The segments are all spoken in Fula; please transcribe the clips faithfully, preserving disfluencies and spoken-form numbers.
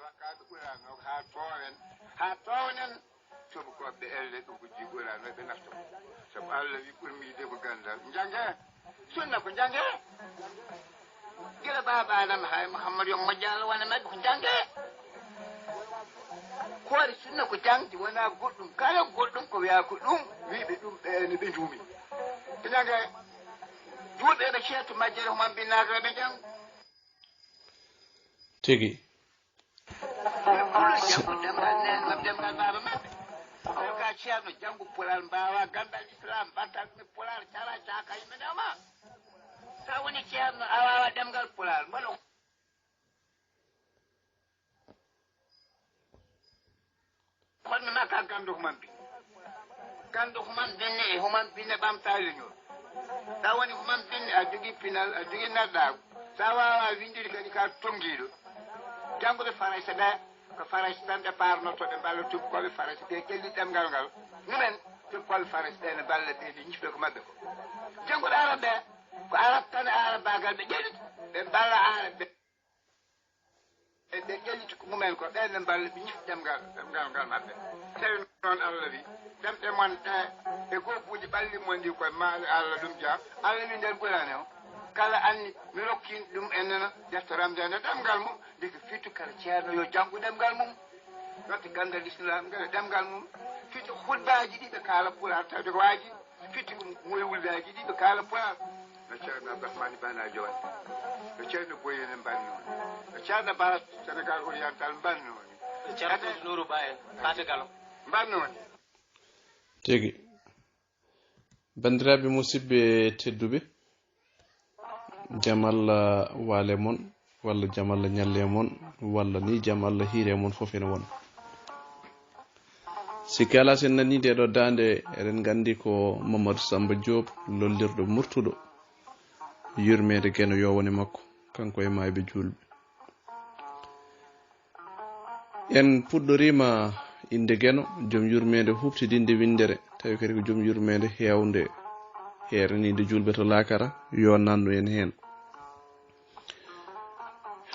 Haa toowen, haa toowen. Tubakooɓe elle ɗum ko jiiɓoraano ɓe nafta ko. Sabu Allah wi ɓurmi yiɗde ko ganndal. Njannge, sunna ko njannge. Gila baaba Adama hay Muhammad yo moƴƴa Allah wona maɓɓe ko njannge. Koore sunna ko jaŋde wonaa goɗɗum. Kala goɗɗum ko wiyaa ko ɗum, wiiɓe ɗum ɓe ne ɓe njuumi. Ɓe njannge. Juulɓe ɓe ceeto majjere ko man binnaaka ɓe njanngu. Tigi. Ɓe pullo janngo ɗemngal neen maɓɓe, ɗemngal baaba maɓɓe. Kono ka ceerno janngu pulaar, mbaawa ganndal Islam, mbaɗta ɗum e pulaar, cara caaka yimɓe ndema. Sa woni ceerno, a waawa ɗemngal pulaar, mbaɗo. Kono ma ka ganndo human bi. Ganndo human binne e human binne ɓamtaali leñol. Sa woni human binne, a jogii pinal, a jogii naɗɗaagu. Sa waawa winndiri kadi ka tonngiiɗo. Jannguɓe Farayse ɓe, ko Farayse tan ɓe paarnotoo, ɓe mballa tuubakooɓe Farayse ɓe ƴelli ɗemngal ngal. Minen, tuubakooɓe Farayse ɓe ne mballa ɓe, ɓe ñifta ko maɓɓe ko. Jannguɓe Arab ɓe, ko Arab tan e Arabaagal ɓe ƴelliti, ɓe mballa Arab ɓe. E ɓe ƴelliti ko mumen ko, ɓen ne mballa ɓe ñifta ɗemngal, ɗemngal ngal maɓɓe. Tawi noon Allah wi, ɗemɗe mon ɗe, e goobuuji ɓalli mon ɗi koye maale Allah ɗum jaa. Allah wi nder Qur'aane o, kala anni mi rokki ɗum en nana defte ramnde nde ɗemngal mum, ndeke firti kala ceerno yo janngu ɗemngal mum. Watta ganndal Islam, ngal ɗemngal mum. Firti hutbaaji ɗi ɓe kaala pulaar, tawde ko waaji. Firti ko moy wuldaaji ɗi ɓe kaala pulaar. No Ceerno Abdourahmane Bana Joon, no Ceerno Boye en mbannooni, no Ceerno Bara Sénégal Oriental mbannooni. No Ceerno Abdou Nourou Ba en, Paate Galo. Mbannooni. Tigi. Banndiraaɓe musidɓe tedduɓe, jam Allah waale mon, walla jam Allah ñalle mon, walla ni jam Allah hiire mon fof ene won. Sikki alaa, so en nanii ndee ɗoo daande, eɗen nganndi ko Mamadou Samba Diop, lollirɗo Murtuɗo, yurmeende Geno yo won e makko, kanko e maayɓe juulɓe. En puɗɗoriima innde Geno, joom yurmeende huuɓtidinde winndere, tawi kadi ko joom yurmeende heewnde, heeraniinde juulɓe to laakara, yo nannu en heen.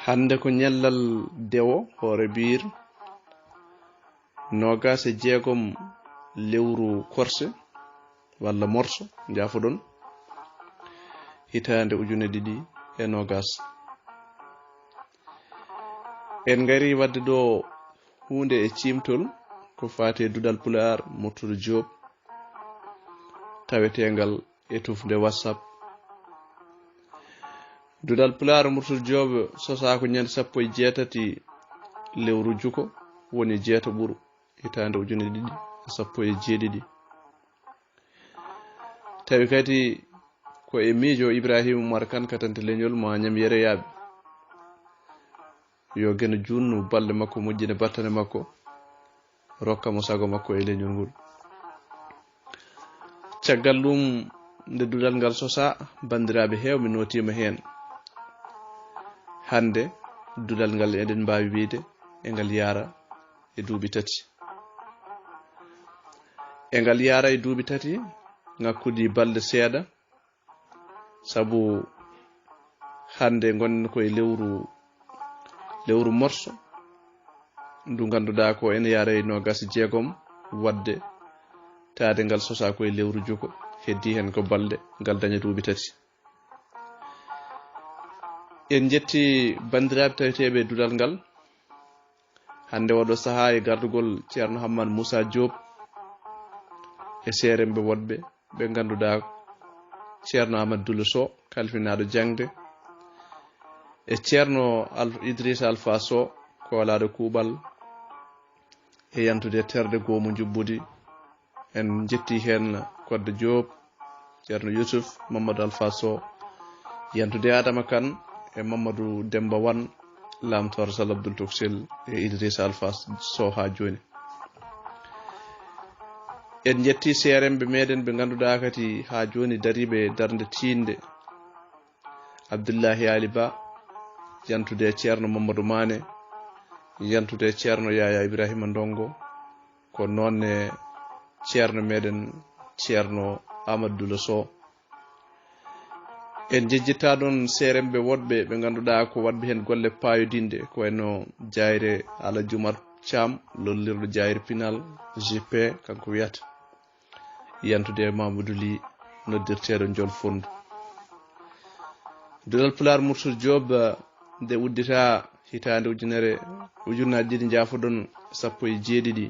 Hannde ko ñallal dewo, hoore biir, noogaas e jeegom lewru korse, walla morso, njaafoɗon, hitaande ujune ɗiɗi e noogaas. En ngari waɗde ɗo huunde e ciimtol ko faati e duɗal Pulaar Murtuɗo Joob, taweteengal e tufnde WhatsApp. Duɗal Pulaar Murtuɗo Joob sosaa ko ñande sappo e jeetati lewru juko, woni jeetaɓuru, hitaande ujune ɗiɗi e sappo e jeeɗiɗi. Tawi kadi ko e miijo Ibrahima Umar Kan, katante leñol mo Añam Yereyaaɓe. Yo Geno juutnu balɗe makko, moƴƴina battane makko, rokka mo sago makko e leñol ngol. Caggal ɗum, nde duɗal ngal sosaa, banndiraaɓe heewɓe nootiima heen. Hannde, duɗal ngal eɗen mbaawi wiyde e ngal yaara e duuɓi tati. E ngal yaara e duuɓi tati, ŋakkuɗi balɗe seeɗa, sabu hannde ngonɗen ko e lewru, lewru morso, ndu ngannduɗaa ko ene yaara e noogaas e jeegom waɗde taade ngal sosaa ko e lewru juko, heddii heen ko balɗe, ngal daña duuɓi tati. En njetti banndiraaɓe taweteeɓe e duɗal ngal. Hannde oɗo sahaa e gardugol Ceerno Hammad Moussa Diop e seeremɓe woɗɓe ɓe ngannduɗaa, Ceerno Amadou Dullo Sow, kalfinaaɗo jaŋde, e Ceerno Al-, Idrissa Alpha Sow, koolaaɗo kuuɓal, e yantude e terɗe goomu njuɓɓudi. En njetti heen Kodde Diop, Ceerno Youssouf, Mamadou Alpha Sow, yantude Adama Kane e Mamadou Demba Wan, Lam Tooro Sall Abdoul Toksel e Idrissa Alpha Sow haa jooni. En njetti seeremɓe meɗen ɓe ngannduɗaa kadi haa jooni dariiɓe e darnde tiiɗnde. Abdullahi Ali Ba, yantude e Ceerno Mamadou Mané, yantude e Ceerno Yaya Ibrahima Ndongo, ko noon ne Ceerno meɗen Ceerno Amadou Dullo Sow. En njejjittaa ɗoon seeremɓe woɗɓe ɓe ngannduɗaa ko waɗɓe heen golle paayodinɗe, ko wayno Jaayre Alhaji Umar Caam, lollirɗo Jaayre Pinal, G P, kanko wiyata, yantude e Mamadou Ly, noddirteeɗo Njool Fonndu. Duɗal Pulaar Mursul Joob, nde udditaa hitaande ujunere, ujunnaaji ɗiɗi njaafoɗon sappo e jeeɗiɗi,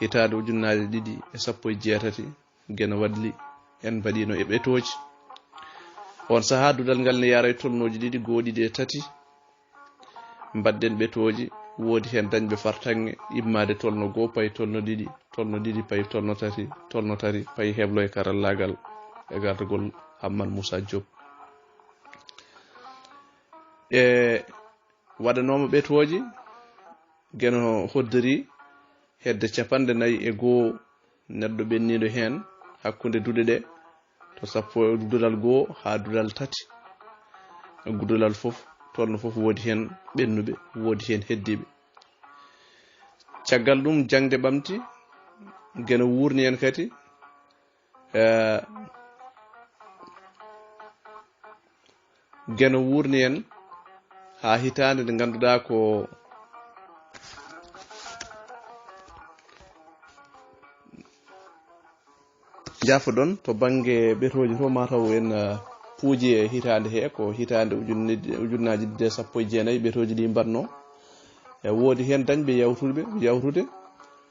hitaande ujunnaaji ɗiɗi e sappo e jeetati, Geno Wadli, en mbaɗiino e ɓetooji. Oon sahaa, duɗal ngal ne yaaray tolnooji ɗiɗi, goo ɗiɗi e tati. Mbaɗɗen ɓetooji, woodi heen dañɓe fartaŋŋe, immaade tolno goo, payi tolno ɗiɗi, tolno ɗiɗi, payi tolno tati, tolno tati, payi heblo e karallaagal e gardagol Hammat Moussa Diop. E waɗanooma ɓetooji, Geno hoddiri hedde capanɗe nayi e goo neɗɗo ɓenniiɗo heen hakkunde duɗe ɗe, to sappo, duɗal goo haa duɗal tati. Duɗal fof, tolno fof woodi heen ɓennuɓe, woodi heen heddiiɓe. Caggal ɗum, jaŋde ɓamti, Geno wuurni en kadi, eh, Geno wuurni en haa hitaande nde ngannduɗaa ko, njaafoɗon, to bannge ɓetooji to, mataw en, eh, puuji e hitaande he, ko hitaande ujunne-, ujunnaaji ɗiɗi e sappo e jeenayi ɓetooji ɗi mbaɗno. E woodi heen dañɓe yawtude, yawtude,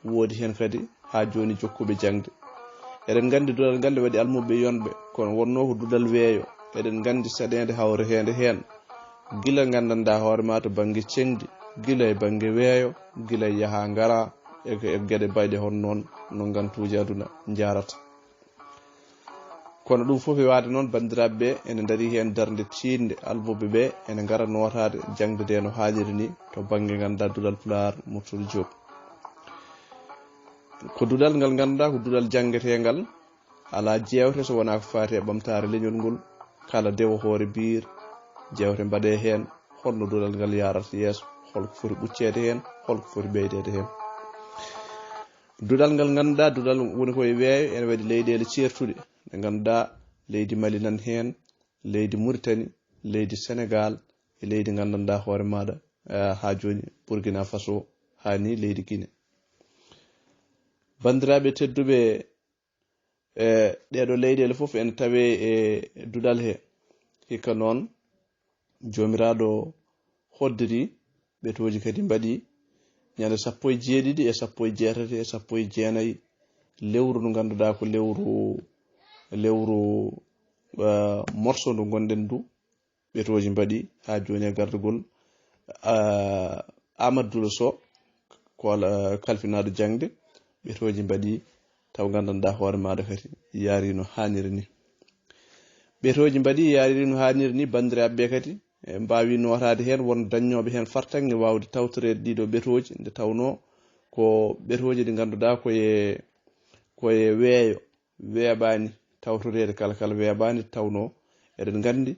woodi heen kadi haa jooni jokkuɓe jaŋde. Eɗen nganndi duɗal ngal ne waɗi almuɓɓe yonɓe, kono wonnoo ko duɗal weeyo. Eɗen nganndi saɗeende hawreteende heen, gila nganndanɗaa hoore maa to bannge ceŋdi, gila e bannge weeyo, gila e yaha ngara, e, e geɗe bayɗe hono noon, no ngantuuji aduna njaarata. Kono ɗum fof e waade noon, banndiraaɓe ɓe ene ndarii heen darnde tiiɗnde, almuɓɓe ɓe ene ngara nootaade jaŋde nde no haaniri ni to bannge ngannduɗaa duɗal Pulaar Murtala Diop. Ko duɗal ngal ngannduɗaa ko duɗal janngeteengal, alaa jeewte so wonaa ko faati e ɓamtaare leñol ngol, kala dewo hoore biir, jeewte mbaɗee heen, holno duɗal ngal yaarata yeeso, holko foti ɓucceede heen, holko foti ɓeydeede heen. Duɗal ngal ngannduɗaa, duɗal woni ko e weeyo, ene waɗi leyɗeele ceertuɗe, ɗe ngannduɗaa leydi Mali nan heen, leydi Muritani, leydi Senegaal, e leydi nganndanɗaa hoore maaɗa, eh, haa jooni Burkina Faso, haa ni leydi Gine. Banndiraaɓe tedduɓe, e ɗeeɗo leyɗeele fof ene tawee e duɗal he. Hikka noon, Joomiraaɗo hoddiri, ɓetooji kadi mbaɗi ñande sappo e jeeɗiɗi e sappo e jeetati e sappo e jeenayi, lewru ndu ngannduɗaa ko lewru, lewru, eh, morso ndu ngonɗen ndu, ɓetooji mbaɗi haa jooni e gardagol, ah, Amadou Dulo Sow, ko al-, ah, kalfinaaɗo jaŋde, ɓetooji mbaɗi taw nganndanɗaa hoore maaɗa kadi yaari no haaniri ni. Ɓetooji mbaɗi yaari no haaniri ni, banndiraaɓe ɓe kadi, e mbaawi nootaade heen, won dañnooɓe heen fartaŋŋe waawde tawtoreede ɗiɗo ɓetooji, nde tawnoo ko ɓetooji ɗi ngannduɗaa ko e, ko e weeyo, weeɓaani tawtoreede, kala kala weeɓaani, tawnoo eɗen nganndi,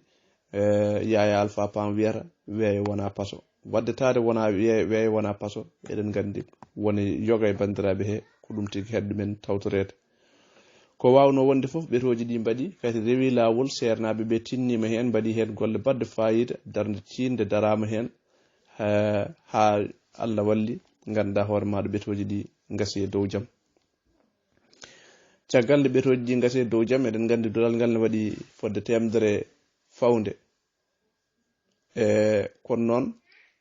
eh, Yaya Alpha Pam wiyata, "Weeyo wonaa paso." Waɗde taade wonaa weeyo, weeyo wonaa paso, eɗen nganndi woni yoga e banndiraaɓe he, ko ɗum tigi heɓde men tawtoreede. Ko waawnoo wonde fof, ɓetooji ɗi mbaɗi, kadi rewi laawol, seernaaɓe ɓe tinniima heen, mbaɗi heen golle baɗɗe faayiida, darnde tiiɗnde daraama heen, haa, haa Allah walli, ngannduɗaa hoore maaɗa ɓetooji ɗi ngasi e dow jam. Caggal nde ɓetooji ɗi ngasi e dow jam, eɗen nganndi duɗal ngal ne waɗi fodde teemedere fawnde. E kono noon,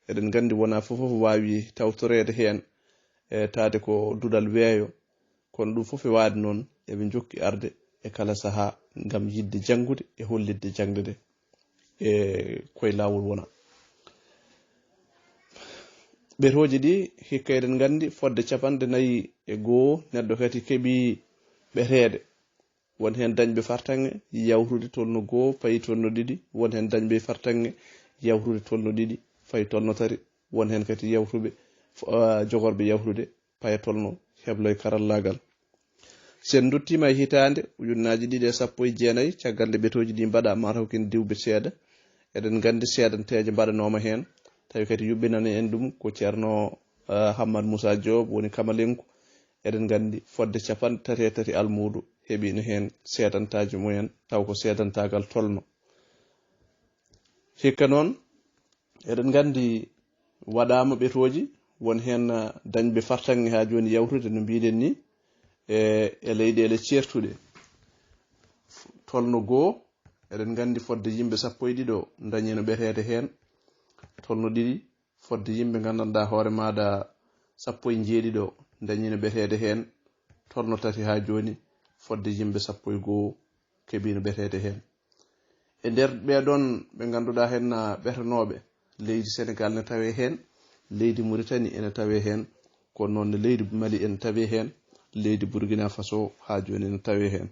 eɗen nganndi wonaa fof fof waawi tawtoreede heen, e taade ko duɗal weeyo, kono ɗum fof e waade noon, eɓe njokki arde e kala sahaa ngam yiɗde janngude e hollitde jaŋde nde e koye laawol wona. Ɓetooji ɗi, hikka eɗen nganndi, fodde capanɗe nayi e goo neɗɗo kadi keɓi ɓeteede. Won heen dañɓe fartaŋŋe yawtude tolno goo, payi tolno ɗiɗi, won heen dañɓe fartaŋŋe yawtude tolno ɗiɗi, payi tolno tati, won heen kadi yawtuɓe, f-, ah, jogorɓe yawtude, payi tolno heblo e karallaagal. So en nduttiima e hitaande ujunnaaji ɗiɗi e sappo e jeenayi, caggal nde ɓetooji ɗi mbaɗaa, mataw ko en diwɓe seeɗa. Eɗen nganndi seedanteeje mbaɗanooma heen, tawi kadi yuɓɓinani en ɗum ko Ceerno, ah, Hammad Moussa Diop woni Kamalenko. Eɗen nganndi fodde capanɗe tati e tati almuudo heɓino heen seedantaaji mumen, taw ko seedantaagal tolno. Hikka noon, eɗen nganndi waɗaama ɓetooji, won heen, ah, dañɓe fartaŋŋe haa jooni yawtude no mbiɗen ni, e, e leyɗeele ceertuɗe. Tolno goo, eɗen nganndi fodde yimɓe sappo e ɗiɗo dañino ɓeteede heen, tolno ɗiɗi, fodde yimɓe nganndanɗaa hoore maaɗa sappo e njeeɗiɗo dañino ɓeteede heen, tolno tati haa jooni, fodde yimɓe sappo e goo keɓino ɓeteede heen. E nder ɓee ɗoon ɓe ngannduɗaa heen na ɓetanooɓe, leydi Senegaal ne tawee heen, leydi Muritani ene tawee heen, kono noon ne leydi Mali ene tawee heen, leydi Burkina Faso haa jooni ene tawee heen.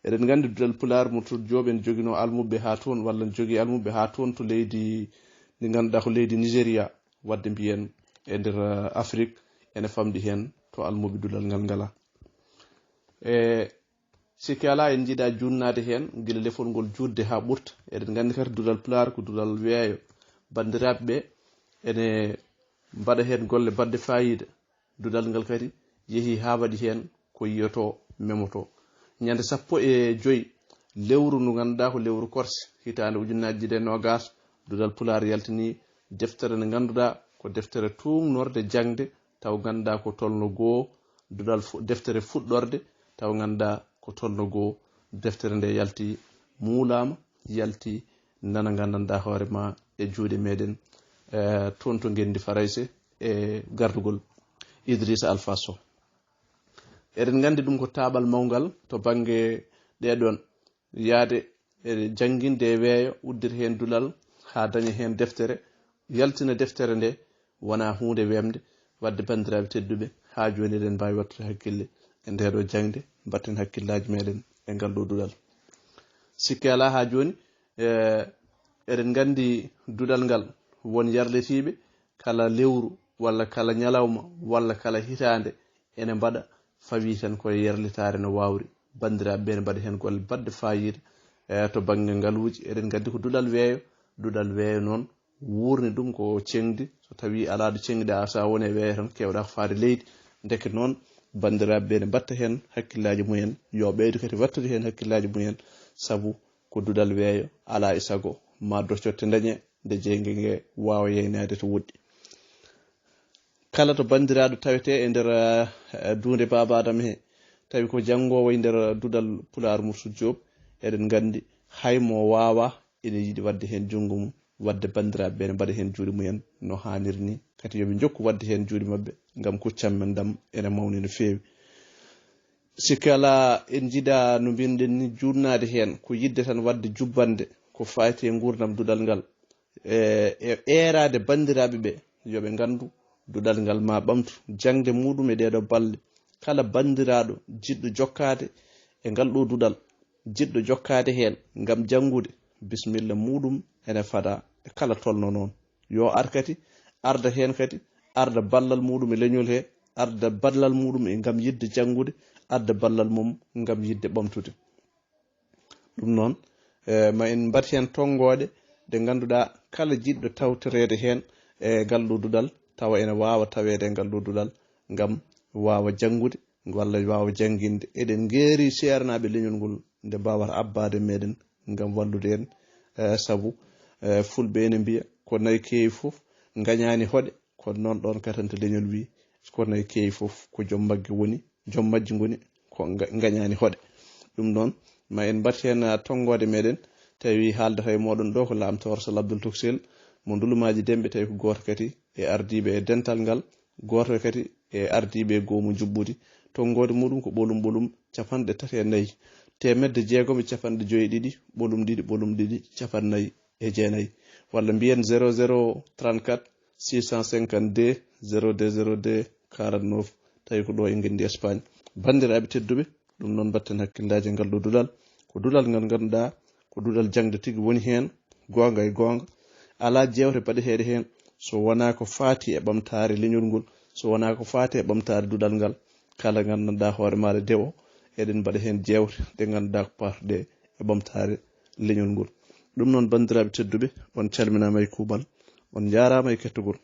Eɗen nganndi duɗal Pulaar, Murtuɗo Joob ene joginoo almuɓɓe haa toon, walla ne jogii almuɓɓe haa toon to leydi ndi ngannduɗaa ko leydi Nigéria, waɗde mbiyen e nder, eh, Afrik, ene famɗi heen to almuɓɓe duɗal ngal ngalaa. E sikke alaa, en njiɗaa juutnaade heen gila lefol ngol juutde haa ɓurta. Eɗen nganndi kadi duɗal Pulaar ko duɗal weeyo. Banndiraaɓe ɓe ene mbaɗa heen golle baɗɗe faayiida. Duɗal ngal kadi yehii haa waɗi heen ko yiyotoo, memotoo. Ñande sappo e joy lewru ndu ngannduɗaa ko lewru korse, hitaande ujunnaaji ɗiɗi e noogaas, duɗal Pulaar yaltini deftere nde ngannduɗaa ko deftere tuugnorde jaŋde, taw ngannduɗaa ko tolno goo, duɗal fu-, deftere fuɗɗorde, taw ngannduɗaa ko tolno goo, deftere nde yalti, muulaama, yalti, nana nganndanɗaa hoore ma e juuɗe meɗen, eh, toon to ngenndi Farayse e gardugol Idrissa Alpha Sow. Eɗen nganndi ɗum ko taaɓal mawngal to bannge ɗee ɗoon yahde e jannginde e weeyo, uddita heen duɗal haa daña heen deftere, yaltina deftere nde, wonaa huunde weemde. Waɗde banndiraaɓe tedduɓe, haa jooni eɗen mbaawi waɗtude hakkille e ndee ɗoo jaŋde, mbaɗten hakkillaaji meɗen e ngal ɗoo duɗal. Sikke alaa haa jooni, e, eɗen nganndi duɗal ngal won yarlitiiɓe kala lewru walla kala ñalawma walla kala hitaande ene mbaɗa fawii tan ko e yarlitaare no waawri. Banndiraaɓe ɓe ene mbaɗa heen golle baɗɗe faayiida, e, to bannge ngaluuji. Eɗen nganndi ko duɗal weeyo, duɗal weeyo noon wuurni ɗum ko ceŋdi. So tawii alaa ɗo ceŋɗaa, so a woni e weeyo tan, keewɗaa ko faade leydi. Ndeke noon, banndiraaɓe ɓe ene mbaɗta heen hakkillaaji mumen, yo ɓeydu kadi waɗtude heen hakkillaaji mumen, sabu ko duɗal weeyo, alaa e sago ma docotte ndañe, nde jeynge nge waawa yeynaade to woɗɗi. Kala to banndiraaɗo tawetee e nder, eh, duunde Baaba Adama he, tawi ko janngoowo e nder duɗal Pulaar Murtuɗo Joob, eɗen nganndi hay mo waawaa ene yiɗi waɗde heen junngo mum, waɗde banndiraaɓe ɓe ene mbaɗa heen juuɗe mumen no haaniri ni. Kadi yo ɓe njokku waɗde heen juuɗe maɓɓe, ngam kuccam men ɗam ene mawni no feewi. Sikke alaa, en njiɗaa no mbiynoɗen ni juutnaade heen, ko yiɗde tan waɗde jubbannde ko fayti e nguurndam duɗal ngal. E, e eeraade banndiraaɓe ɓe, yo ɓe nganndu duɗal ngal maa ɓamtu jaŋde muuɗum e ɗee ɗoo balɗe. Kala banndiraaɗo jiɗɗo jokkaade e ngal ɗoo duɗal, jiɗɗo jokkaade heen ngam janngude, bisimilla muuɗum ene fada e kala tolno noon. Yo ar kadi, arda heen kadi, arda ballal muuɗum e leñol he, arda ballal muuɗum e ngam yiɗde janngude, arda ballal mum ngam yiɗde ɓamtude. Ɗum noon, e, ma en mbaɗ heen tonngooɗe ɗe ngannduɗaa kala jiɗɗo tawtoreede heen e ngal ɗoo duɗal, tawa ene waawa taweede e ngal ɗoo duɗal ngam waawa janngude walla waawa jannginde. Eɗen ngeeri seernaaɓe leñol ngol nde mbaawata abbaade meɗen ngam wallude en, e, sabu, e, fulɓe ene mbiya ko nayi keewi fof ngañaani hoɗe, kono noon ɗoon katante leñol wii ko nayi keewi fof ko joom magge woni, joom majji ngoni ko nga-, ngañaani hoɗe. Ɗum noon, ma en mbaɗ heen, ah, tonngoode meɗen, tawi haaldata e mooɗon ɗo ko Laamtoor Sal Abdul Tuksel mo Ndulumaaji Demɓe, tawi ko gooto kadi e ardiiɓe e dental ngal, gooto kadi e ardiiɓe e goomu njuɓɓudi. Tonngoode muuɗum ko ɓolum ɓolum capanɗe tati e nayi, teemedde jeegom e capanɗe joy e ɗiɗi, ɓolum ɗiɗi, ɓolum ɗiɗi, capanɗe nayi e jeenayi, walla mbiyen zéro zéro trente-quatre six cent cinquante-deux zéro deux zéro deux quarante-neuf, tawi ko ɗo e ngenndi Espagne. Banndiraaɓe tedduɓe, ɗum noon mbaɗten hakkillaaji e ngal ɗo duɗal. Ko duɗal ngal ngannduɗaa, ko duɗal jaŋde tigi woni heen, goonga e goonga. Alaa jeewte baɗeteeɗe heen, so wonaa ko faati e ɓamtaare leñol ngol, so wonaa ko faati e ɓamtaare duɗal ngal. Kala nganndanɗaa hoore maaɗa dewo, eɗen mbaɗa heen jeewte ɗe ngannduɗaa ko paatuɗe e ɓamtaare leñol ngol. Ɗum noon, banndiraaɓe tedduɓe, on calminaama e kuuɓal, on njaaraama e kettogol.